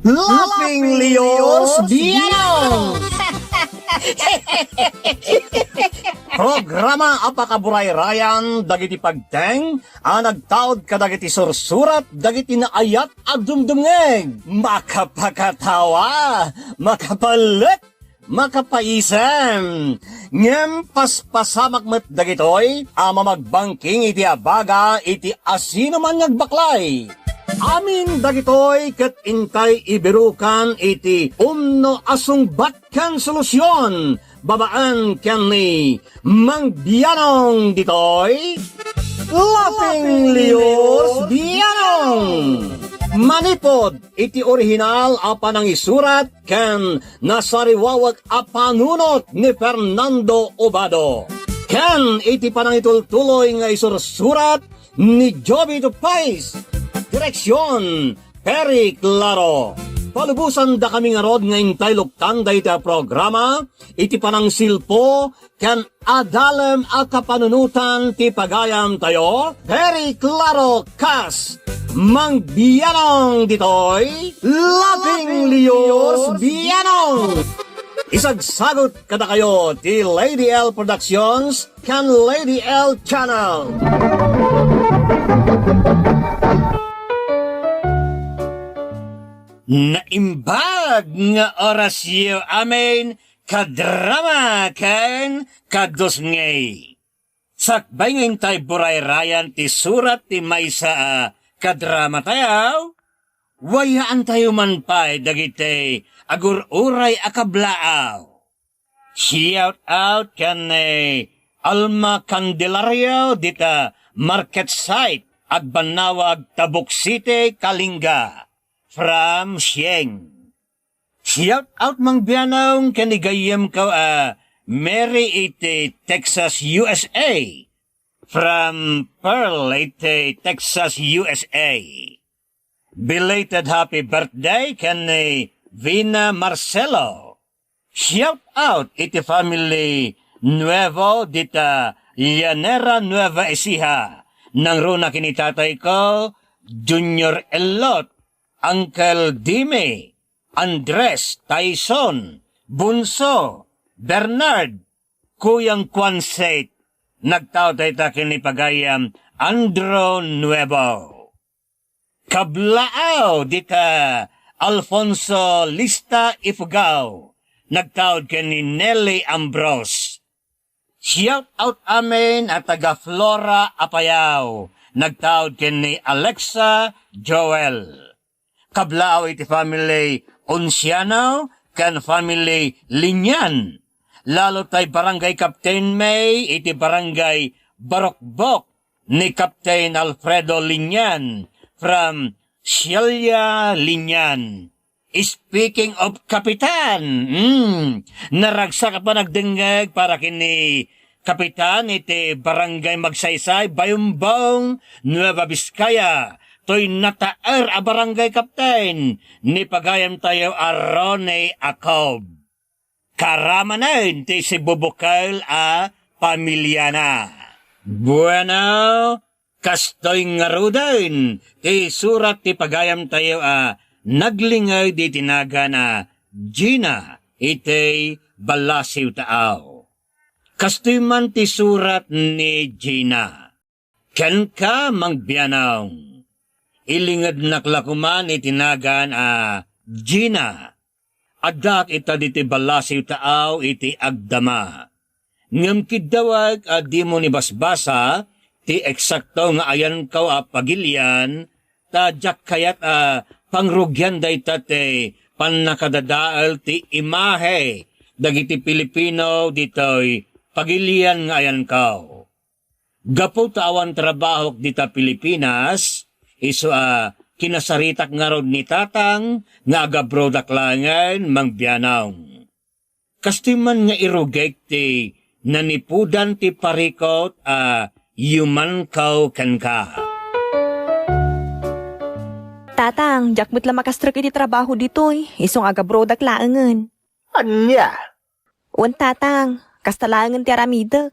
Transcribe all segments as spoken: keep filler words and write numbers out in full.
Laughing Leos Bianong! Programa a pakaburayrayan dagiti pagteng a nagtaud kadagiti sursurat dagiti naayat a dumdumngeg. Makapakatawa, makapalek, makapaisem. Ngem paspasamak met dagitoy a mamagbangking iti abaga iti asinoman nga agbaklay. Amin dagitoy ket intay ibirukan iti umno a sungbat ken solusion babaen ken ni Mang Bianong ditoy. Laughing Leos Bianong! Manipod iti orihinal a panangisurat ken nasariwawek a panunot ni Fernando Obado, ken iti panangitultuloy nga isursurat ni Jovito Pais. Direksion, Perry Claro. Palubosan dakami ngarud nga intay luktan dayta a programa iti panangsilpo ken adalem a kapanunotan ti pagayamtayo, Perry Claro kas Mang Bianong ditoy, Laughing Leos Bianong. Isagsagut kadakayo ti Lady L Productions ken Lady L Channel. Naimbag nga orasyo amin, kadrama ken kadusngeg. Sakbay nga intay burayrayan ti surat ti maysa a kadramatayo, wayaantayo man pay dagiti agur-uray a kablaaw. Shout out ken ni Alma Candelario dita Market Site, agbannawag Tabuk City, Kalinga, from Sieng. Shout out Mang Bianong ken ni gayyemko a Mary iti Texas, U S A. From Pearl iti Texas, U S A. Belated happy birthday ken ni Vina Marcelo. Shout out iti family Nuevo dita Llanera Nueva Ecija. Nangruna ken ni tatayko, Junior Elot, Uncle Dime, Andres, Tyson, Bunso, Bernard, Kuyang Quanset, nagtaud dayta ken ni pagayam Andrew Nuevo. Kablaaw dita Alfonso Lista Ifugao, nagtaud ken ni Nelly Ambrose. Shout out amin a taga Flora, Apayao, nagtaud ken ni Alexa Joel. Kablaaw iti family Onciano ken family Linian. Lalo tay barangay captain mi iti barangay Barokbok ni Captain Alfredo Linian from Celia Linian. Speaking of kapitan, mm, naragsak a panagdengngeg para ken ni Kapitan iti Barangay Magsaysay, Bayumbong, Nueva Vizcaya, toy nataer a barangay captain ni pagayamtayo a Ronnie Acob. Karamanen ti sibubukel a pamiliana. Bueno, kastoy ngaruden ti surat ti pagayamtayo a naglinged iti nagan a Gina iti Balasiw Taaw. Kastoy man ti surat ni Gina. Kenka, Mang Bianong. Ilingednak la koman iti nagan a Gina. Addaak ita ditoy Balasiw Taaw iti agdama. Ngem kiddawek a dimo ni basbasa ti eksakto nga ayanko a pagilian, ta diak kayat a pangrugian dayta ti pannakadadael ti imahe dagiti Pilipino ditoy pagilian nga ayanko. Gapu ta awan trabahok dita Pilipinas, isu a kinasaritak ngarud ni Tatang nga agabrodak laengen, Mang Bianong. Kastoy man nga irugik ti nanipudan ti parikut a yumanko kenka. Tatang, diak met la makastrek iti trabaho ditoy, isu nga agabrodak laengen. Ania? Wen, Tatang, kasta laengen ti aramidek.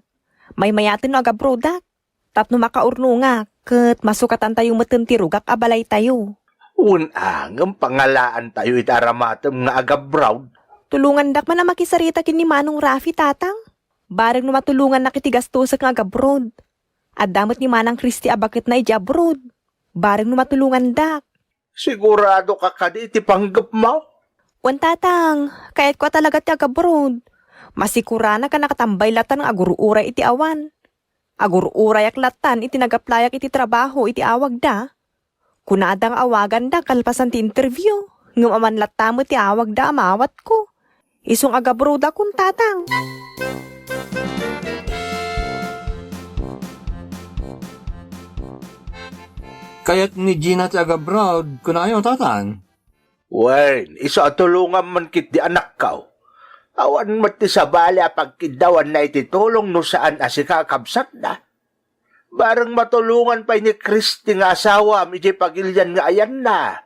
Maymayaten no agabrodak. Tapno makaurnongak, ket masukatantayo metten ti rugak a balaytayo. Wen a, ngem pangalaantayo iti aramatem nga agabroad. Tulongandak man a makisarita ken ni Manong Rafi, Tatang. Bareng no matulongannak iti gastosek nga agabroad. Adda met ni Manang Christy a baketna idiay abroad. Bareng no matulongandak. Sigurado ka kadi iti panggepmo? Wen, Tatang, kayatko a talaga ti agabroad. Masikuranak a nakatambay latan nga agur-uray iti awan. Agur-urayak latan iti nag-applyak iti trabaho iti awagda. Kunada nga awaganda kalpasan ti interview, ngem awan latta met ti awagda a maawatko. Isu nga agabroadakon, Tatang. Kayat ni Gina ti agabroad, kunayo, Tatang? Wen, isu a tulongam man ketdi, anakko. Awan met ti sabali a pagkiddawanna iti tulong no saan a sika a kabsatna. Bareng matulongan pay ni Christy nga asawam idiay pagilian nga ayanna.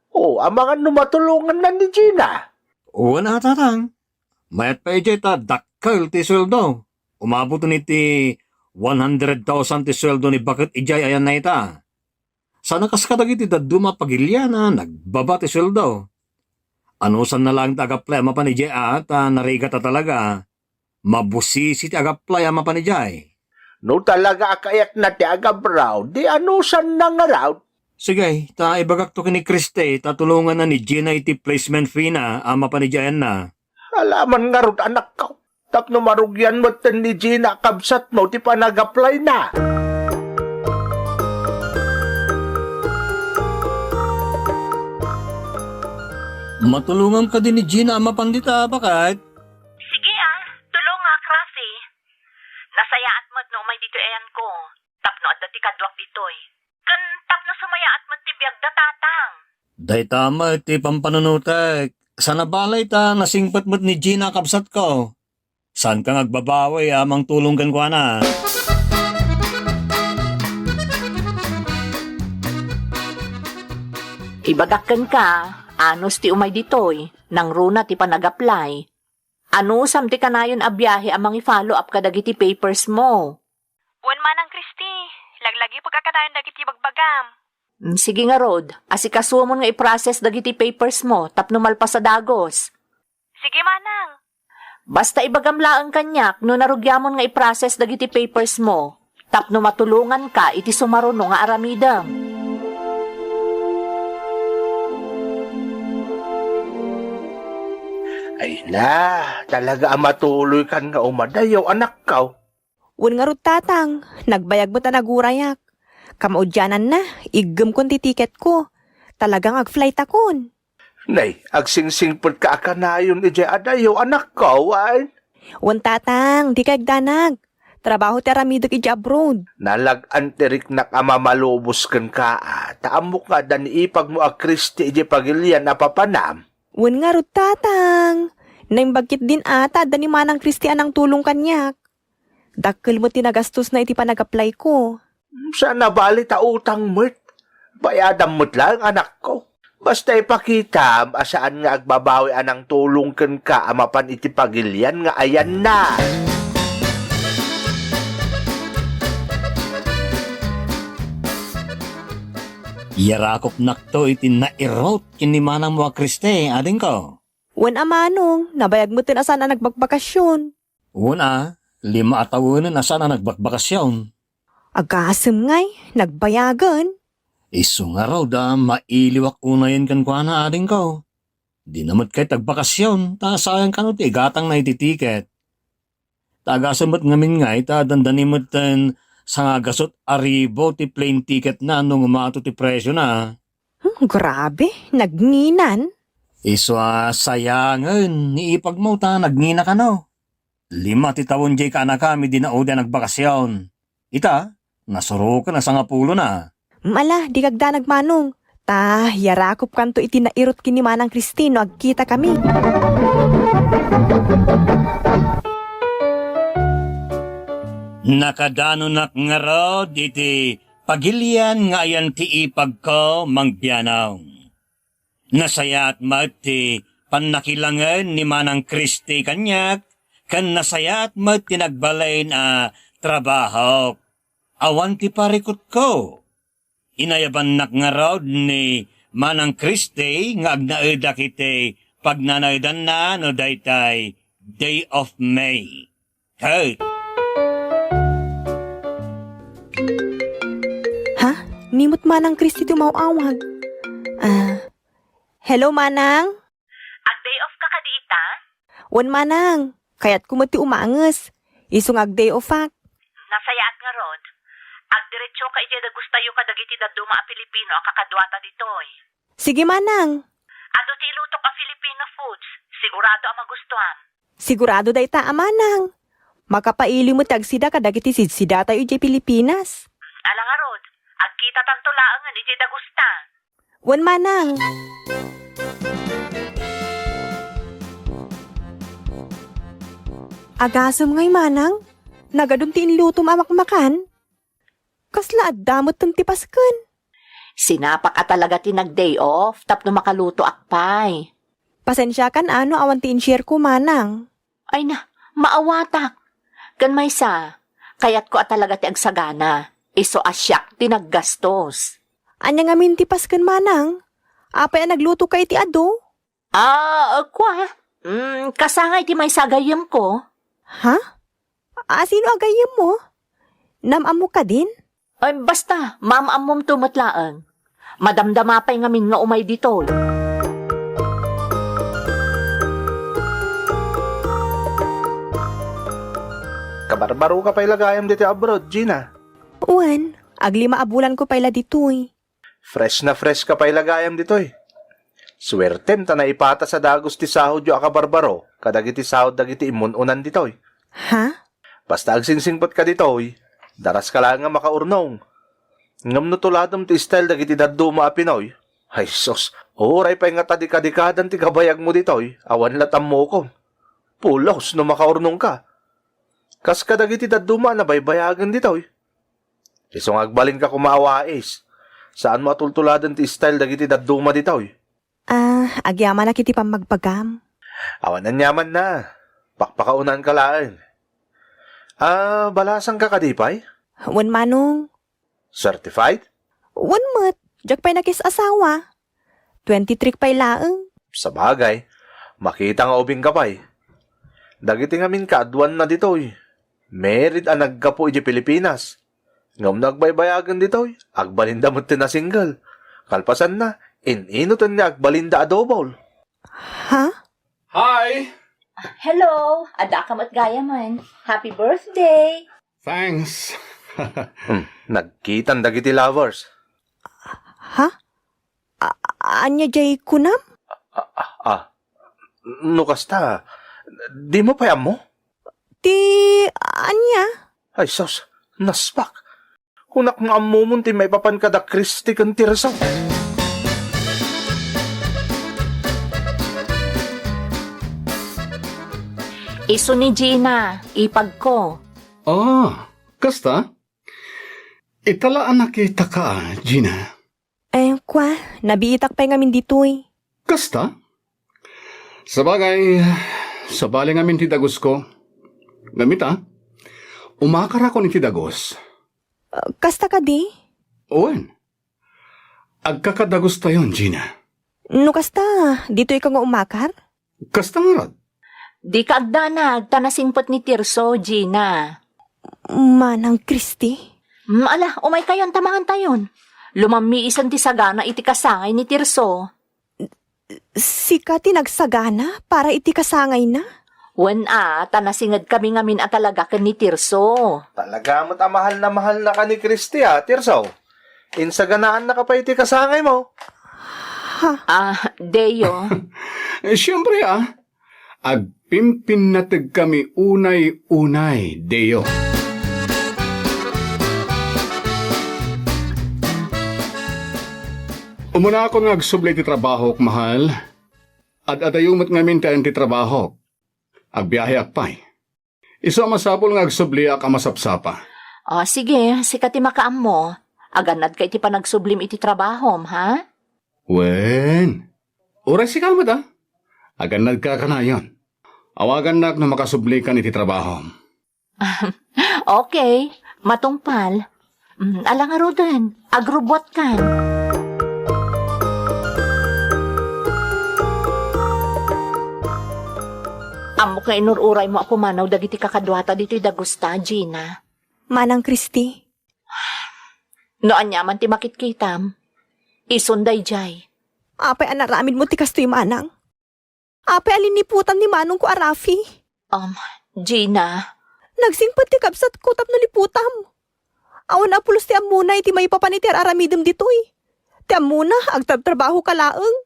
O, amangan no matulonganna ni Gina. Wen a, Tatang. Mayat pay idiay ta dakkel ti sueldo. Umabot iti one hundred thousand ti sueldo ni baket idiay ayanna ita. Sana kas kadagiti dadduma a pagiliana, nagbaba ti sueldo. Anusanna laeng ta ag-apply a mapan idiay a ta narigata talaga. Mabusisi ti ag-apply a mapan idiay. No talaga a kayatna ti agabroad, di anusanna ngarud? Sige, ta ibagakto ken ni Christy ta tulonganna ni Gina iti placement fee na a mapan idiay ayanna. Alaman ngarud, anakko, tapno marugian metten ni Gina a kabsatmo ti panag-apply na. Matulongam kadi ni Gina a mapan dita, baket? Sige a, tulongak, Rafi. Nasayaat met no umay ditoy ayanko, tapno adda ti kaduak ditoy. Ken tapno sumayaat met ti biagda, Tatang. Dayta met ti pampanunotek. Sana balay ta nasingpet met ni Gina a kabsatko. Saanka nga agbabawi a mangtulong kenkuana. Ibagak kenka, anus ti umay ditoy, nangruna ti panag-apply. Anusam ti kanayon a biahe a mangi-follow up kadagiti papers mo? Wen, Manang Christy, laglagipek a kanayon dagiti bagbagam. Mm, sige ngarud, asikasumon nga i-process dagiti papers mo tapno malpas a dagus. Sige, Manang. Basta ibagam laeng kaniak no narugiamon nga i-process dagiti papers mo tapno matulonganka iti sumaruno nga aramidem. Ay na, talaga a matuloykan nga umadayo, anakko. Wen ngarud, Tatang, nagbayag met a nagurayak. Kamaudiananna, iggemkon ti tiketko. Talaga nga ag-flightakon. Nay, agsingsingpetka a kanayon idiay adayo, anakko, wen? Wen, Tatang, dika agdanag. Trabaho ti aramidek idiay abroad. Nalag-an ti riknak a mamalubos kenka, a, ta ammok nga adda ni ipagmo a Christy idiay pagilian a papanam. Wen ngarud, Tatang. Naimbag ketdin a ta adda ni Manang Christy a nangtulong kaniak. Dakkel met ti nagastosna iti panag-applyko. Saan a bali ta utang met. Bayadam met laeng, anakko. Basta ipakitam a saan nga agbabawi a nangtulong kenka a mapan iti pagilian nga ayanna. Yarakopnakto iti nairut ken ni manangmo a Christy, adingko. Wen a manong, nabayag metten a saan a nagbakbakasyon. Wen a, lima a tawenen a saan a nagbakbakasyon. Agasem ngay, nagbayagen. Isu ngarud a mailiwak unayen kenkuana, adingko. Dina met kayat agbakasyon, ta sayang kano ti igatangna iti tiket. Ta agasem met ngamin ngay ta dandani metten sangagasut a ribu ti plane ticketna no umato ti presiona. Hmm, grabe, nagnginan. Isu a sayangen, ni ipagmo ta nagngina kano. Lima ti tawen diay kaanakami dina udi a nagbakasyon. Ita, nasuroken a sangapulona. Ala, dika agdanag manong. Ta, yarakopkanto iti nairut ken ni Manang Christy no agkitakami. Nakadanonak ngarud iti pagilian nga ayan ti ipagko, Mang Bianong. Nasayaat met ti pannakilangen ni Manang Christy kaniak, ken nasayaat met ti nagbalin a trabahok. Awan ti parikutko. Inayabannak ngarud ni Manang Christy nga agnaedak iti pagnanaedanna no daytay day off mi. Ket Ha? Ni met Manang Christy ti umaw-awag. Ah, hello, Manang? Ag-day off ka kadi ita? Wen, Manang. Kayatko met ti umanges. Isu nga ag-day off-ak. Nasayaat ngarud. Agdiretso ka idiay dagustayo kadagiti dadduma a Pilipino a kakaduata ditoy. Sige, Manang. Adu ti ilutok a Filipino foods. Sigurado a magustuam. Sigurado dayta a Manang. Makapaili met ti agsida kadagiti sidsidatayo idiay Pilipinas. Ala ngarud, agkitatanto laengen idiay dagusta. Wen, Manang. Agasem ngay, Manang? Nagadum ti inlutom a makmakan? Kasla adda metten ti pasken? Sinapak a talaga ti nag-day off tapno makalutoak pay. Pasensiakan a no awan ti in-share ko, Manang. Ay na, maawatak. Ken maysa, kayatko a talaga ti agsagana. Isu a siak ti naggastos. Ania ngamin ti pasken, Manang? Apay a naglutoka iti adu? Ah, kua. Mm, kasangay ti maysa a gayyemko. Ha? A, sino a gayyemmo? Nam-ammo kadin? Ay, basta, maam-ammomto met laeng. Madamdama pay ngamin nga umay ditoy. Kabarbaro ka pay la gayam ditoy abroad, Gina. Wen, aglima a bulan ko pay la ditoy. Fresh na fresh ka pay la gayam ditoy. Suertem ta naipatas a dagus ti sahodyo a kabarbaro kadagiti sahod dagiti immun-unan ditoy. Ha? Basta agsingsingpet ka ditoy, daras ka laeng nga makaurnong. Ngem no tuladem ti style dagiti dadduma a Pinoy, ay sus, uray pay nga tadikadikadan ti kabayagmo ditoy, awan la tammukom. Pulos no makaurnong ka. Kas kadagiti dadduma a nabaybayagen ditoy. Isu nga agbalinka koma a wais. Saanmo a tultuladen ti style dagiti dadduma ditoy. Ah, agyamanak iti pammagpagam. Awan aniamanna. Pakpakaunanka laeng. Ah, balasangka kadi pay? Wen, Manong. Certified? Wen met, diak pay nakis-asawa. Twenty-three pay laeng. Sabagay, makita nga ubingka pay. Dagiti ngamin kaaduanna ditoy, married a naggapu idiay Pilipinas. Ngem no agbaybayagen ditoy, agbalinda met ti nasingle. Kalpasanna, in-inuten nga agbalinda a double. Ha? Hi! Hello! Adda ka met gayamen. Happy birthday! Thanks. Hmm, nagkitan dagiti lovers. Ha? A-, ania jay kunam? Ah, ah, ah. No kasta, dimo pay ammo? Ti ania? Ay, sus, naspak. Kunak nga ammomon ti maipapan kada Christy ken Tirso. Isu ni Gina, ipagko. Ah, kasta? Ita la a nakitaka, Gina. Eh, kua, nabiitak pay ngamin ditoy. Kasta? Sabagay, sabali ngamin ti dagusko. Ngem ita, umakarakon iti dagus. Ah, kasta kadi? Wen. Agkakadagustayon, Gina. No kasta, ditoy ka nga umakar? Kasta ngarud. Dika agdanag, ta nasingpet ni Tirso, Gina. Manang Christy? Mm, ala, umaykayon ta mangantayon. Lumammiisen ti sagana iti kasangay ni Tirso. Sika ti nagsagana para iti kasangayna? Wen a, ta nasingedkami ngamin a talaga ken ni Tirso. Talaga met a mahal na mahal na ka ni Christy, a, Tirso. Insaganaannaka pay iti kasangaymo. Ha? Ah, Deo. Siempre, a. Agpimpinnategkami unay-unay, Deo. Umunakon nga agsubli iti trabahok, mahal. Ad-adayo met ngamin ti ayan ti trabahok. Agbiaheak pay. Isu a masapul nga agsubliak a masapsapa. Ah, sige, sika ti makaammo. Agannadka iti panagsublim iti trabahom, ha? Wen. Uray sika met, a. Agannadka kanayon. Awagannak no makasublikan iti trabahom. Okay, matungpal. Mm, ala ngaruden, agrubbuatkan. Ammok nga inur-uraymo a pumanaw dagiti kakaduata ditoy dagusta, Gina. Manang Christy. No aniaman ti makitkitam, isun daydiay. Apay a naramidmo ti kastoy, Manang? Apay a liniputan ni manongko a Rafi? Um, Gina. Nagsingpet ti kabsatko tapno liputam. Awan a pulos ti ammona iti maipapan iti ar-aramidem ditoy. Ti ammona, agtrabtrabahoka laeng.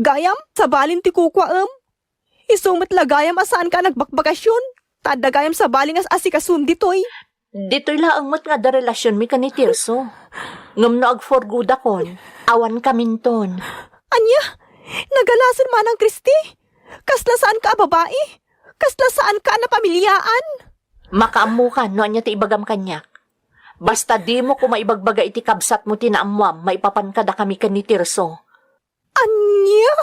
Gayam, sabalin ti kukuaem. Isu met la gayam a saanka a nagbakbakasyon, ta adda gayam sabali nga as-asikasom ditoy. Ditoy laeng met nga adda relasionmi ken ni Tirso. Ngem no agforgodakon, awankaminton. Ania? Nagalasen, Manang Christy? Kasla saanka a babai? Kasla saanka a napamiliaan? Makaammokan no ania ti ibagam kaniak. Basta dimo koma ibagbaga iti kabsatmo ti naammoam maipapan kadakami ken ni Tirso. Ania?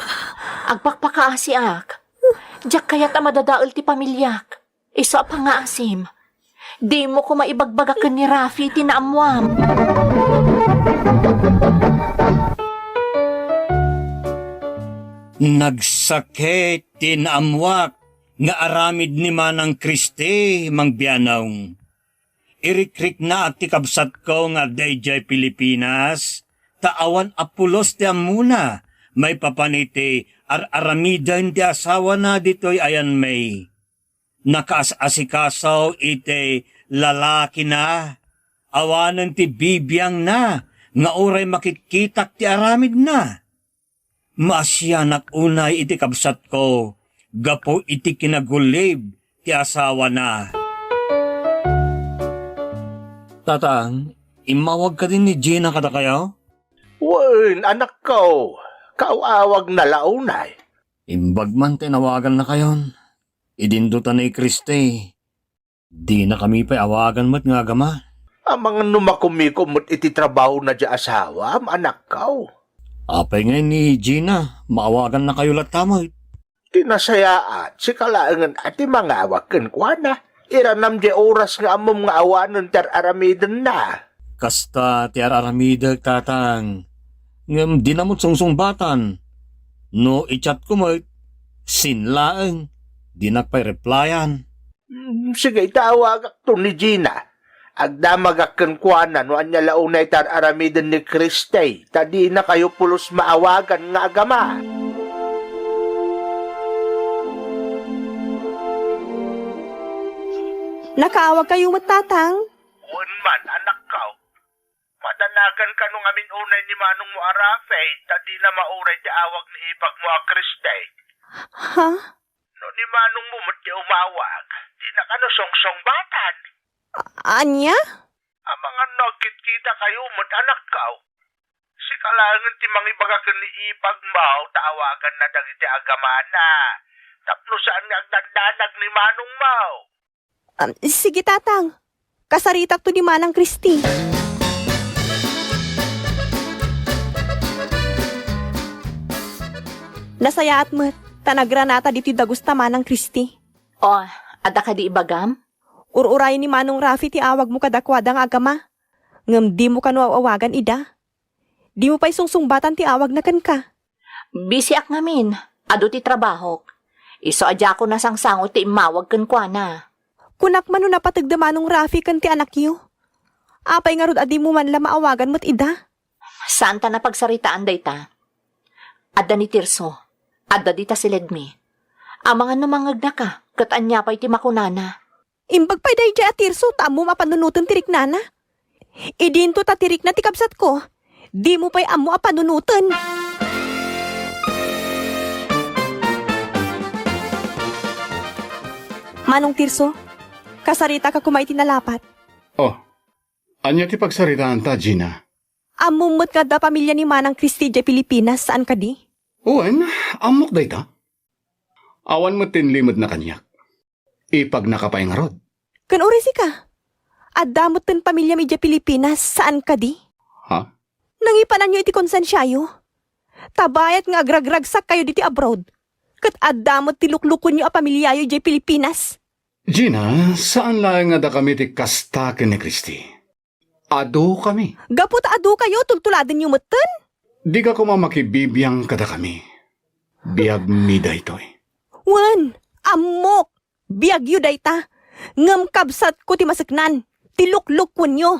Agpakpakaasiak. Diak kayat a madadael ti pamiliak. Isu a pangaasim. Dimo koma ibagbaga ken ni Rafi ti naammoam. Nagsakit ti naammoak nga aramid ni Manang Christy, Mang Bianong. Irikriknaak ti kabsatko nga adda idiay Pilipinas, ta awan a pulos ti ammona maipapan iti ar-aramiden ti asawana ditoy ayanmi. Nakaas-asikaso iti lalakina, awanen ti bibiangna nga uray makitkitak ti aramidna. Maasianak unay iti kabsatko gapu iti kinagullib ti asawana. Tatang, immawag kadi ni Gina kadakayo? Wen, anakko, kaaw-awagna la unay. Imbag man ta inawagannakayon. Idindo ta ni Christy. Dinakami pay awagan met nga agama. Amangan no makumikom met iti trabahona diay asawam, anakko. Apay ngay ni Gina, maawagannakayo latta met? Ti nasayaat, sika laengen a ti mangawag kenkuana. Iranam diay oras nga ammom nga awanen ti ar-aramidenna. Kasta ti ar-aramidek, tatang. Ngem dina met sungsungbatan. No i-chatko met, seen laeng. Dinak pay replyan. Mm, sige, ita awagakto ni Gina. Agdamagak kenkuana no ania la unay ti ar-aramiden ni Christy, ta dinakayo pulos maawagan nga agama. Nakaawagkayo met, tatang? Wen man, anakko. Madanagan kano ngamin unay ni manongmo a Rafi, ta dina mauray ti awag ni ipagmo a Christy. Ha? No ni manongmo met ti umawag, dina kano sungsungbatan. A-, ania? Amangan no agkitkitakayo met, anakko. Sika laengen ti mangibaga ken ni ipagmo ta awaganna dagiti agamana. Tapno saan nga agdandanag ni manongmo. Um, sige, tatang. Kasaritakto ni Manang Christy. Nasayaat met, ta nagranata ditoy dagusta, Manang Christy. O, adda kadi ibagam? Ur-urayen ni Manong Rafi ti awagmo kadakuada nga agama. Ngem dimo kano aw-awagan ida. Dimo pay sungsungbatan ti awagna kenka. Bisiak ngamin. Adu ti trabahok. Isu a diakon nasangsango ti immawag kenkuana. Kunak man no napateg da Manong Rafi ken ti anakyo. Apay ngarud a dimo man la maawagan met ida? Saanta napagsaritaan dayta. Adda ni Tirso. Adda dita siledmi. Amangan no mangngegnaka, ket ania pay ti makunana? Imbag pay daydiay a Tirso ta ammom a panunoten ti riknana. Idinto ta ti rikna ti kabsatko, dimo pay ammo a panunoten. Manong Tirso, kasaritaka koma iti nalapat. Oh, ania ti pagsaritaanta, Gina? Ammom met nga adda pamilia ni Manang Christy idiay Pilipinas, saan kadi? Wen, ammok dayta. Awan met ti inlimedna kaniak. Ipagnaka pay ngarud. Ken uray sika, adda metten pamiliam idiay Pilipinas, saan kadi? Ha? Nangipananyo iti konsensiayo. Ta bayat nga agragragsakkayo ditoy abroad, ket adda met ti luklukonyo a pamiliayo idiay Pilipinas. Gina, saan laeng a dakami ti kasta ken ni Christy. Adukami. Gapu ta adukayo, tultuladenyo metten? Dika koma makibibiang kadakami. Biagmi daytoy. Wen, ammok. Biagyo dayta, ngem kabsatko ti maseknan, ti luklukuenyo.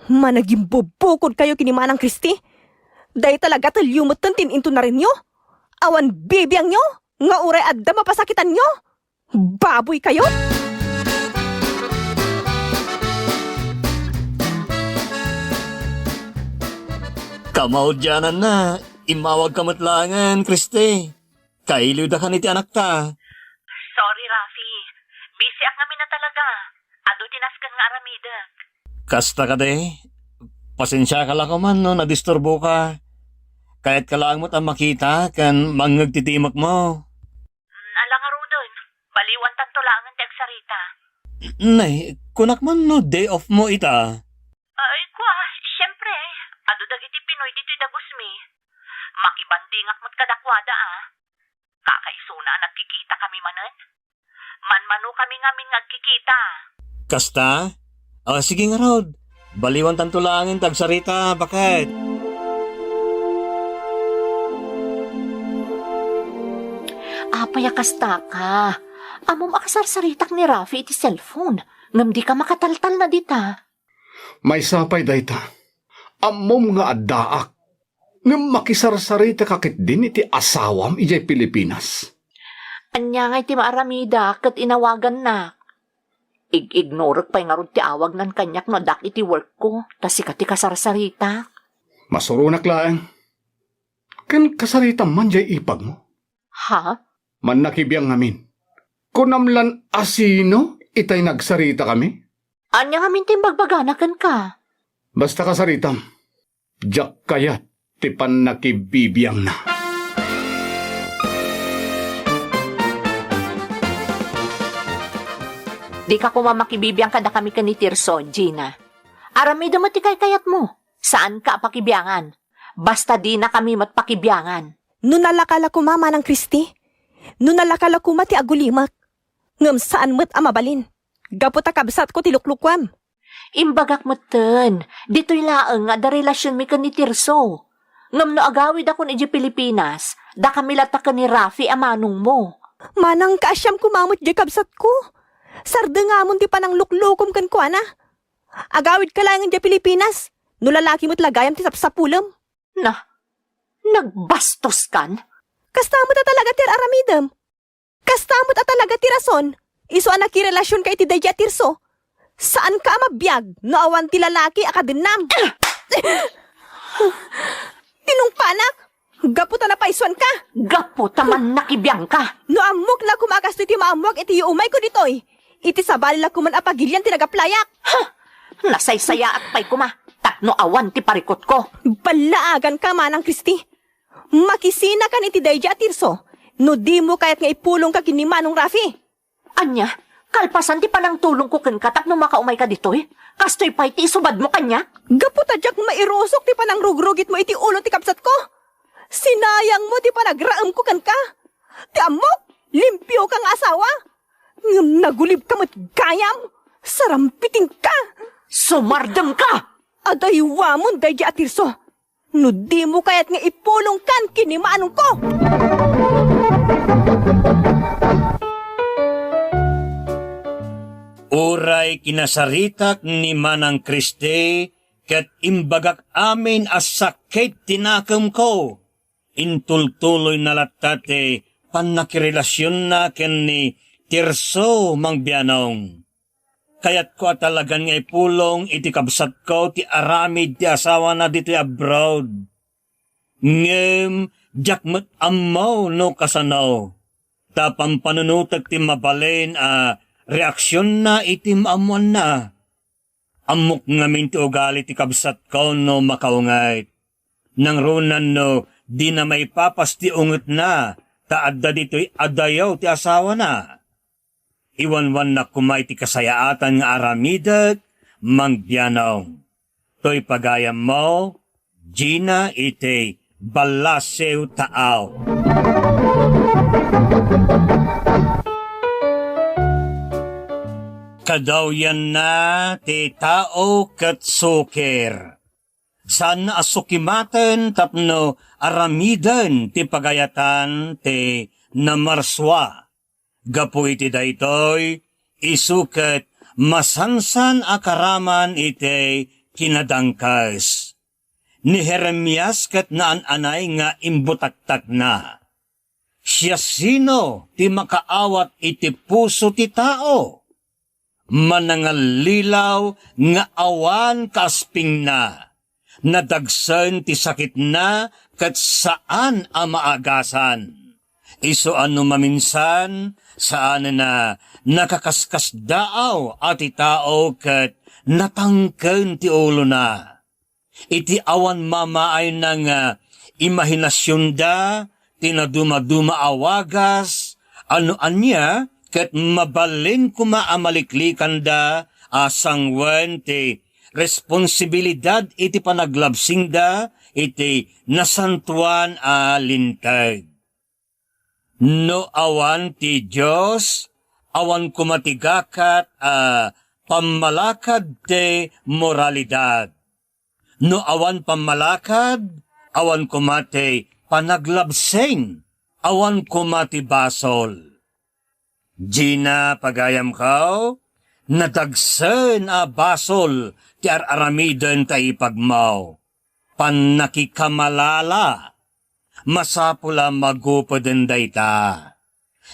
Managimbubukodkayo ken ni Manang Kristi. Dayta la gatelyo metten ti intunarenyo. Awan bibiangyo nga uray adda mapasakitanyo. Baboykayo! Kamaudiananna, immawagka met laengen, Kristi. Kailiwdakan iti anakta. Sorry, Rafi. Busy ak ngamin a talaga. Adu ti nasken nga aramidek. Kasta kadi? Pasensiaka la koman no nadisturboka. Kayatka laeng met a makita ken mangngeg ti timekmo. Mm, ala ngaruden. Baliwantanto laengen ti agsarita. Nay, kunak man no day off mo ita. Ay, kua, siempre. Adu dagiti Pinoy ditoy dagusmi. Makibandingak met kadakuada, a. Kakaisuna a nagkikitakami manen. Manmanokami ngamin nga agkikita. Kasta? O, sige ngarud. Baliwantanto laengen ti agsarita, baket. Apay a kastaka? Ammom a kasarsaritak ni Rafi iti cellphone, ngem dika makataltalna dita. Maysa pay dayta, ammom nga addaak, ngem makisarsaritaka ketdin iti asawam idiay Pilipinas. Ania ngay ti maaramidak ket inawagannak? Ig-ignorek pay ngarud ti awagnan kaniak no addaak iti workko, ta sika ti kasarsaritak. Masuronak laeng. Ken kasaritam man diay ipagmo? Ha? Mannakibiang ngamin. Kunam lan a sino itay nagsaritakami? Ania ngamin ti imbagbagana kenka? Basta kasaritam, diak kayat ti pannakibibiangna. Dika koma makibibiang kadakami ken ni Tirso, Gina. Aramidem met ti kaykayatmo. Saanka a pakibiangan. Basta dinakami met pakibiangan. No nalaka la koma, Manang Kristi, no nalaka la koma ti agulimek, ngem saan met a mabalin, gapu ta kabsatko ti luklukuem. Imbagak metten, ditoy laeng nga adda relasionmi ken ni Tirso. Ngem no agawidakon idiay Pilipinas, dakami latta ken ni Rafi a manongmo. Manang, kaasiam koma met diay kabsatko. Sardengamon ti panangluklukom kenkuana. Agawidka laengen diay Pilipinas, no lalaki met la gayam ti sapsapulem. Na, nagbastoskan? Kasta met a talaga ti ar-aramidem. Kasta met a talaga ti rason, isu a nakirelasionka iti daydi a Tirso. Saanka a mabiag no awan ti lalaki a kadennam. Tinungpanak, gapu ta napaysuanka. Gapu ta mannakibiangka. No ammok la koma a kastoy ti maammoak iti yuumayko ditoy, iti sabali la koman a pagilian ti nagaplayak. Ha! Nasaysayaat pay koma tapno awan ti parikutko. Ballaaganka, Manang Kristi. Makisinakan iti daydi a Tirso no dimo kayat nga ipulongka ken ni Manong Rafi. Ania, kalpasan ti panangtulongko kenka tapno makaumayka ditoy, kastoy pay ti isubadmo kaniak? Gapu ta diak mairusok ti panangrugrugitmo iti ulo ti kabsatko. Sinayangmo ti panagraemko kenka. Ti ammok, limpioka nga asawa. Ngem nagulibka met gayam. Sarampitingka. Sumardengka! Adaywamon daydi a Tirso no dimo kayat nga ipulongkan ken ni manongko. Uray kinasaritak ni Manang Kristi ket imbagak amin a sakit ti nakemko, intultuloyna latta ti pannakirelasionna ken ni Tirso, Mang Bianong. Kayatko a talagan nga ipulong iti kabsatko ti aramid ti asawana ditoy abroad. Ngem diak met ammo no kasano, ta pampanunotek ti mabalin a reaksionna iti maammoanna. Ammok ngamin ti ugali ti kabsatko no makaunget. Nangrunan no dina maipapas ti ungetna ta adda ditoy adayo ti asawana. Iwanwannak koma iti kasayaatan nga aramidek, Mang Bianong. Toy pagayammo, Gina iti Ballasiw Taaw. Kadawyanna ti tao ket sukir. Saan a sukimaten tapno aramiden ti pagayatan ti namarsua. Gapu iti daytoy, isu ket masansan a karaman iti kinadangkes. Ni Jeremias ket naan-anay nga imbutaktakna. Siasino ti makaawat iti puso ti tao? Manangallilaw nga awan kaaspingna. Nadagsen ti sakitna ket saan a maagasan. Isu a no maminsan, saanen a nakakaskasdaaw a ti tao ket natangken ti ulona. Iti awan mamaayna nga imahinasionda ti nadumaduma a wagas, a no ania ket mabalin koma a maliklikanda a sanguen ti responsibilidad iti panaglabsingda iti nasantoan a linteg. No awan ti Dios, awan koma ti gakat a pammalakad ti moralidad. No awan pammalakad, awan koma ti panaglabsing, awan koma ti basol. Gina, pagayamko, nadagsen a basol ti ar-aramiden ta ipagmaw. Pannakikamalala. Masapul a magupeden dayta.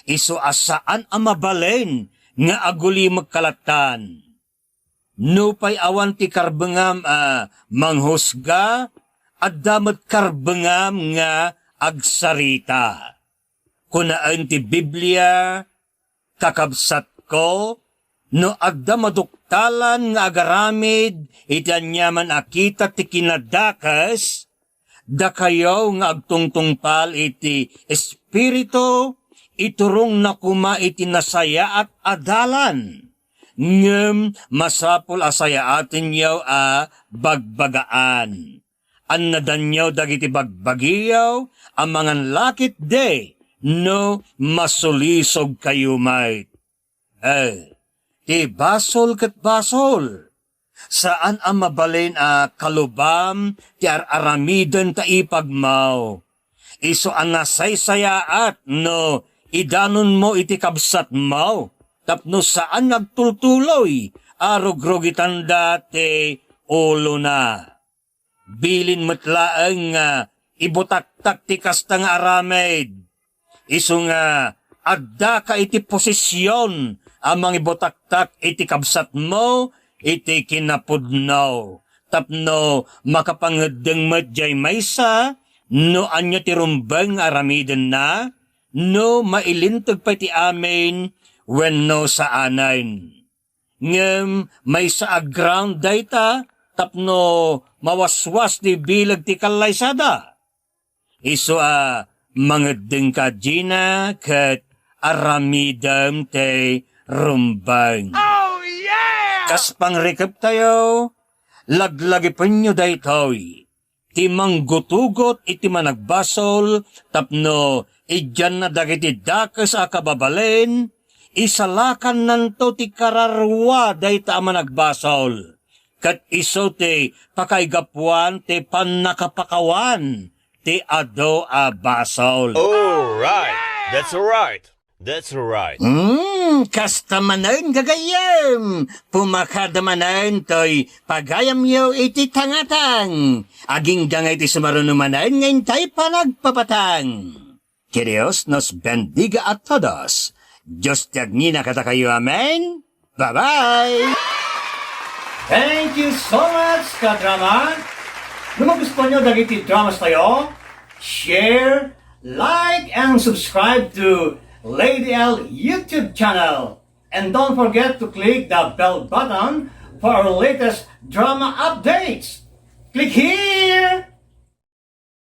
Isu a saan a mabalin nga agulimek kalatan. Nupay awan ti karbengam a manghusga, adda met karbengam nga agsarita. Kunaen ti Biblia, "Kakabsatko, no adda maduktalan nga agaramid iti aniaman a kita ti kinadakes, dakayo nga agtungtungpal iti Espiritu, iturongna koma iti nasayaat a dalan. Ngem masapul a sayaatenyo a bagbagaan. Annadanyo dagiti bagbagiyo a mangan la ketdi no masulisogkayo met." Eh, ti basol ket basol. Saan a mabalin a kalubam ti ar-aramiden ta ipagmaw. Isu a nasaysayaat no idanonmo iti kabsatmo tapno saan nga agtultuloy a rugrugitanda ti ulona. Bilin met laeng nga ibutaktak ti kasta nga aramid. Isu nga addaka iti posisyon a mangibutaktak iti kabsatmo iti kinapudno, tapno makapangeddeng met diay maysa no ania ti rumbeng nga aramidenna, no mailinteg pay ti amin wenno saanen. Ngem maysa a ground dayta tapno mawaswas ti bileg ti kallaysada. Isu a mangeddengka, Gina, ket aramidem ti rumbeng. Oh, yeah! Kas pangrikeptayo, laglagipenyo daytoy. Ti manggutugot iti managbasol tapno idianna dagiti dakes a kababalin, isalakannanto ti kararua dayta a managbasol, ket isu ti pakaigapuan ti pannakapakawan ti adu a basol. All right. That's right. That's right. Hmm, kasta manen, gagayyem. Pumakada manen toy pagayamyo iti tangatang. Agingga nga iti sumaruno manen nga intay panagpapatang. Que Dios nos bendiga a todos. Dios ti agnina kadakayo. Amen. Bye-bye. Thank you so much, kadrama. No magustuhan nyo dagiti dramas tayo, share, like, and subscribe to Lady L YouTube channel. And don't forget to click the bell button for our latest drama updates. Click here!